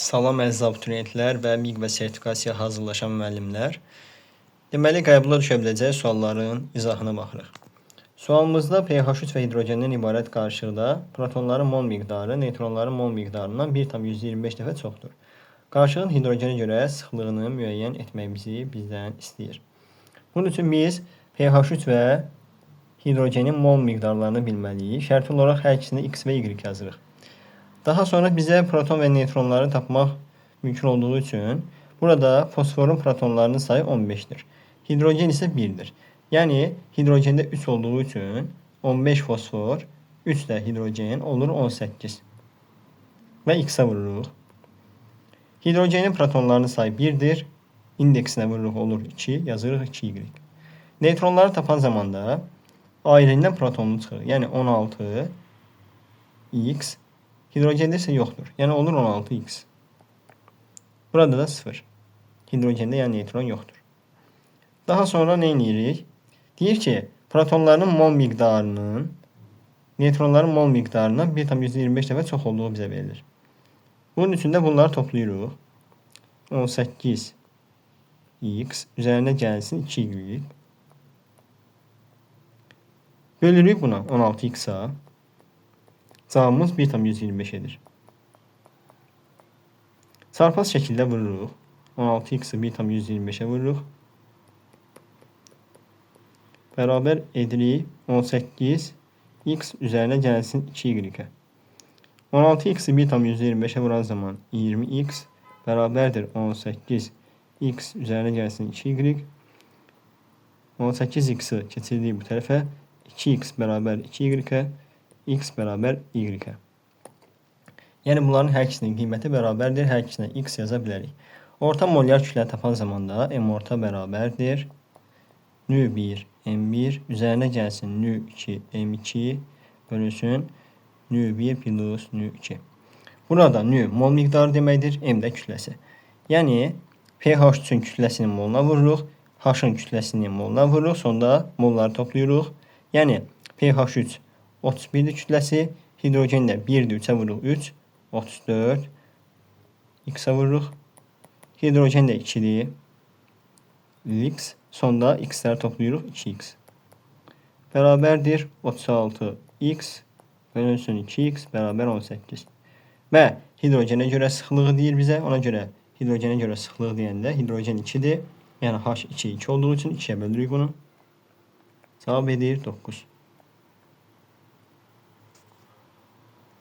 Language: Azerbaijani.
Salam əziz abituriyentlər və MİQ və sertifikasiya hazırlaşan müəllimlər. Deməli, qəbula düşə biləcək sualların izahına baxırıq. Sualımızda pH3 və hidrogendən ibarət qarışıqda protonların mol miqdarı neytronların mol miqdarından 1,125 dəfə çoxdur. Qarışığın hidrogenə görə sıxlığını müəyyən etməyimizi bizdən istəyir. Bunun üçün biz pH3 və hidrogenin mol miqdarlarını bilməliyik. Şərti olaraq hər ikisini X və Y yazırıq. Daha sonra bizə proton və neytronları tapmaq mümkün olduğu üçün burada fosforun protonlarının sayı 15-dir. Hidrogen isə 1-dir. Yəni hidrogende 3 olduğu üçün 15 fosfor, 3 də hidrogen olur 18. Və X-ə vururuq. Hidrogenin protonlarının sayı 1-dir. İndeksinə vururuq olur 2, yazırıq 2Y. Neytronları tapan zamanda ayrından protonlu çıxır. Yəni 16 X. Hidrogende isə yoxdur. Yəni olur 16X. Burada da 0. Hidrogende yəni neytron yoxdur. Daha sonra nə edirik? Deyir ki, protonların mol miqdarının neytronların mol miqdarından 1,125 dəfə çox olduğu bizə verilir. Bunun üçün də bunları toplayırıq. 18 x üzərinə gəlsin 2y. Bölürük buna 16x-a. Cavabımız 1,125 edir. Çarpaz şəkildə vururuq. 16x-i 1,125-ə vururuq. Bərabər edirik 18 x üzərinə gəlsin 2y-ə. 16x-i 1,125-ə vuran zaman 20x bərabərdir 18 x üzərinə gəlsin 2y. 18x-i keçirdik bu tərəfə. 2x bərabər 2y-ə, x bərabər y-ə. Yəni bunların hər ikisinin qiyməti bərabərdir. Hər ikisinə x yaza bilərik. Orta molyar kütlə tapan zamanda m orta bərabərdir. Nü1 m1 üzərinə gəlsin nü2 m2 bölünsün nü1 plus nü2. Burada nü mol miqdarı deməkdir, m də kütləsi. Yəni pH3-ün kütləsini moluna vururuq, H-ın kütləsini moluna vururuq, sonda molları toplayırıq. Yəni pH3 31-dir kütləsi, hidrogen də 1-dir, 3-ə vururuq 3, 34, x-ə vururuq. Hidrogen də 2-dir, x, sonda x-ləri toplayırıq 2x. Bərabərdir 36x bölünsün 2x bərabər 18. Və hidrogenə görə sıxlığı deyir bizə. Ona görə hidrogenə görə sıxlıq deyəndə hidrogen 2-dir. Yəni H2 2 olduğu üçün 2-yə bölürük bunu. Cavab edir 9.